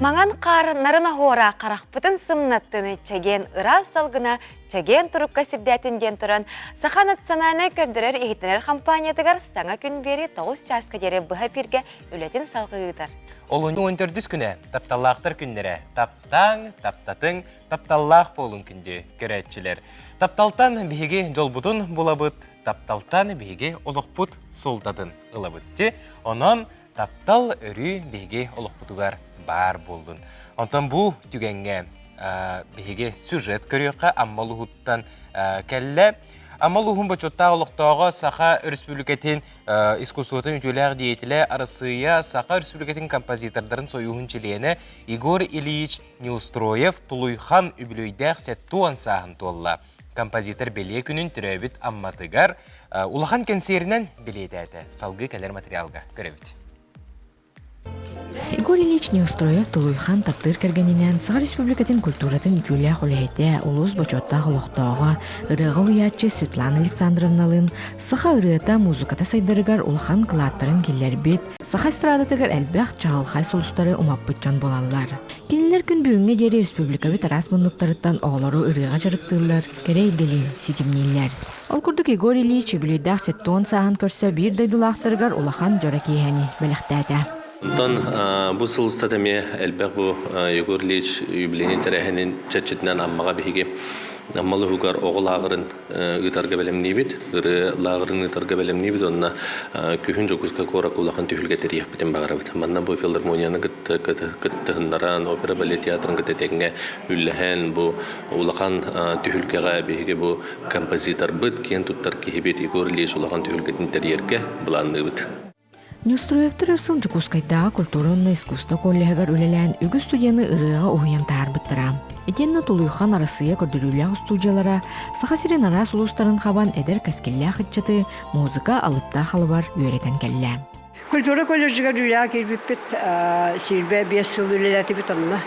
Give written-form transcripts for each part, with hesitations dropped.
Маҥан хаар нарын оһуора харахпытын сымнаттын, чэгиэн ыраас салгына чэгиэн турукка сирдээтин диэн туран, Саха национальнай көрдөрөр-иһитиннэрэр хампаанньатыгар саҥа күн биэри 9 чааска диэри быһа эфиргэ үлэтин салҕыы ыытар. Олунньу 14 күнэ, тапталлаахтар күннэрэ, таптааҥ, таптатыҥ, тапталлаах буолуҥ күндү көрөөччүлэр. Тапталтан биһиги дьолбутун булабыт, тапталтан биһиги олохпут суолтатын ылабыт. Онон таптал өрүү биһиги олохпутугар баар буоллун. Онтон бу түгэҥҥэ биһиги сюжет көрүөххэ Амма улууһуттан кэллэ. Амма улууһун бочуоттаах олохтооҕо Саха Өрөспүүбүлүкэтин искусствотын үтүөлээх деятелэ, Арассыыйа Саха Өрөспүүбүлүкэтин композитордарын сойууһун чилиэнэ Егор Ильич Неустроев Тулуйхан үбүлүөйдээх 70 сааһын туолла. Композитор бэлиэ күнүн төрөөбүт Амматыгар улахан кэнсиэринэн бэлиэтээтэ. Салгыы кэлэр материалга көрөбүт. Егор Ильич Неустроев Тулуйхан таптыыр кэргэнинээн Саха Республикатын культуратын үтүөлээх үлэһитэ, улуус бочуоттаах олохтооҕо, ырыаҕа уһуйааччы Светлана Александровналыын саха ырыата, музыката сайдарыгар улахан кылааттарын киллэрбит, саха эстрадатыгар элбэх чаҕылхай сулустары умаппыт дьон буолаллар. Кинилэр күн бүгүҥҥэ диэри республикабыт араас муннуктарыттан оҕолору ырыаҕа дьарыктыыллар, кэрэ эйгэлиин ситимнииллэр. Ол курдук Егор Ильич үбүлүөйдээх 70 сааһын көрсө биир дойдулаахтарыгар улахан дьоро киэһэни бэлэхтээтэ. Онтон бу сыл устата эмиэ элбэх бу Егор Ильич юбилейын тэрээһинин чэрчитинэн Аммаҕа биһиги Амма улууһугар оҕо лааҕырын ыытарга бэлэмниибит, ырыа лааҕырын ыытарга бэлэмниибит уонна күһүн Дьокуускай куоракка улахан түһүлгэ тэрийиэхпитин баҕарабыт. Манна бу филармонияны кытта кыттыһыннаран, опера балет театрын кытта тэҥҥэ үллэһэн бу улахан түһүлгэҕэ биһиги бу композиторбыт, киэн туттар киһибит Егор Ильич улахан түһүлгэтин тэрийэргэ былаанныыбыт. Неустроевтар өр сыл Дьокуускайдааҕы культура уонна искусство коллеһыгар үлэлээн үгүс студияны ырыаҕа уһуйан таһаарбыттара. Итиэннэ Тулуйхан Арассыыйа көрдөрүүлээх устуудьуйалара Саха сирин араас улуустарын хабан эдэр кэскиллээх ыччаты музыка алыптаах алыбар үөрэтэн кэллэ. Культура колледжыгар үлэҕэ киирбиппит 25 сыл үлэлээтибит онно.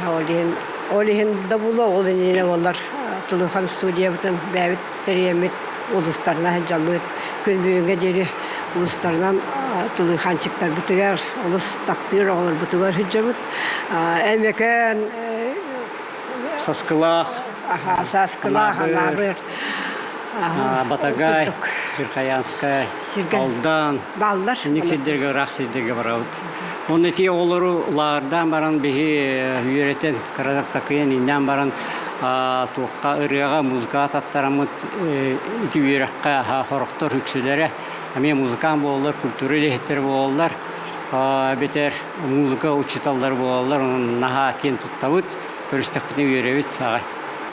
Ол иһин ол иһин да буолуо, ол иннинэ буоллар Тулуйхан студиябытын бэйэбит тэрийэммит улуустарынан сылдьаммыт күн бүгүҥҥэ диэри улуустарынан тулуйханчыктарбытыгар олус таптыыр оҕолорбутугар сылдьабыт. Өймөкөөн Саскылаах, Саскылаах, Анаабыр, Батагай, Верхоянскай, Алдан, Баллар. Инник сирдэргэ ыраах сирдэргэ барабыт. Онно ити оҕолору лааҕырдаан баран биһи үөрэтэн, кыратык такыйан, иннээн баран туохха ырыаҕа, музыкаҕа таттараммыт ити үөрэххэ хорохтор үксүлэрэ эмиэ музыкант буолаллар, культура үлэһиттэрэ буолаллар, эбэтэр музыка учууталлара буолаллар, онон наһаа киэн туттабыт, көрүстэхпитинэ үөрэбит аҕай.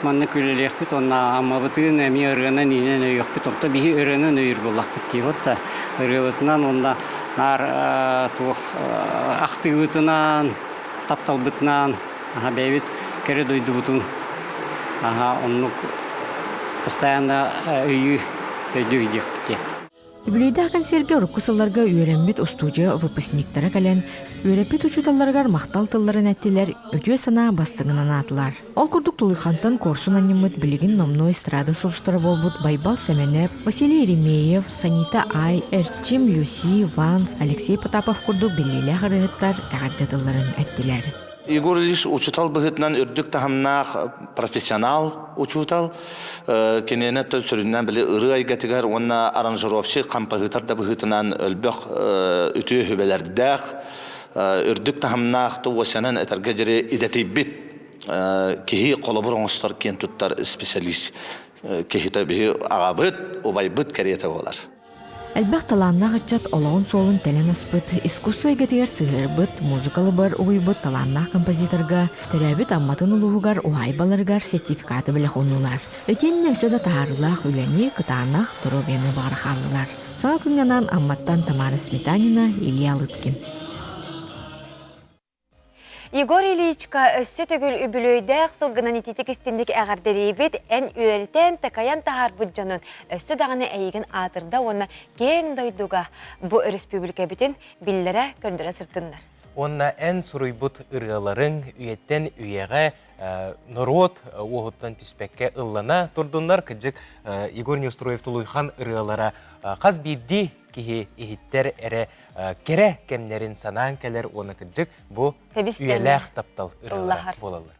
Маннык үлэлиэхпит уонна Аммабытын эмиэ ырыанан иинэн өйүөхпүт, онто биһи ырыанан өйүүр буоллахпыт дии вот да ырыабытынан уонна наар туох ахтыыбытынан, тапталбытынан Аха бэйэбит кэрэ дойдубутун аха оннук постоянно өйүү өйдүү диэхпит диэн. Үбүлүөйдээх кэнсиэргэ урукку сылларга үөрэммит устуудьуйа выпускниктара кэлэн, үөрэппит учууталларыгар махтал тылларын эттилэр, үтүө санаа бастыҥын анаатылар. Ол курдук Тулуйхантан куорсун анньыммыт билигин номнуо эстрада сулустара буолбут Байбал Сэмэнэп, Василий Еремеев, Санита Ай, Эрчим, Люси, Ванс, Алексей Потапов курдук биллиилээх ырыаһыттар эҕэрдэ тылларын эттилэр. Егор Ильич учуутал быһыытынан үрдүк таһымнаах профессионал учуутал. Кинини сүрүннээн били ырыа эйгэтигэр уонна аранжировщик, хампаһыытар да быһыытынан өлбөх үтүө сүбэлэрдээх, үрдүк таһымнаах туосянан этэргэ диэри идэтийбит киһи холобур оҥостор киэн туттар специалист киһитэ биһи аҕабыт, убайбыт кэриэтэ буолар. Элбэх талааннаах ыччат олоҕун суолун тэлэн аспыт, искусство эйгэтигэр сыһыарбыт, музыка лыбар угуйбут талааннаах композиторга төрөөбүт Амматын улууһугар уһаайбаларыгар сертификаты бэлэх ууннулар. Итиэннэ өссө да таһаарыылаах үлэни, кытаанах доруобуйаны баҕара хааллылар. Саҥа күҥҥэ анаан Амматтан Тамара Сметанина, Илья Лыткин. Егор Ильичка өссө төгүл үбүлүөйдээх сылгынан ититик истинник эҕэрдэлиибит, эн үөрэтэн, такайан таһаарбыт дьонун өссө даҕаны эйигин аатырда уонна киэҥ дойдуга бу өрөспүүбүлүкэбитин биллэрэ, көрдөрө сыртыннар. Уонна эн суруйбут ырыаларыҥ үйэттэн үйэҕэ норуот уоһуттан түспэккэ ыллана турдуннар. Кырдьык, Егор Неустроев-Тулуйхан ырыалара хас биирдии киһи иһиттэр эрэ кэрэ кэмнэрин санаан кэлэр уонна кырдьык бу үйэлээх таптал ырыалара буолаллар.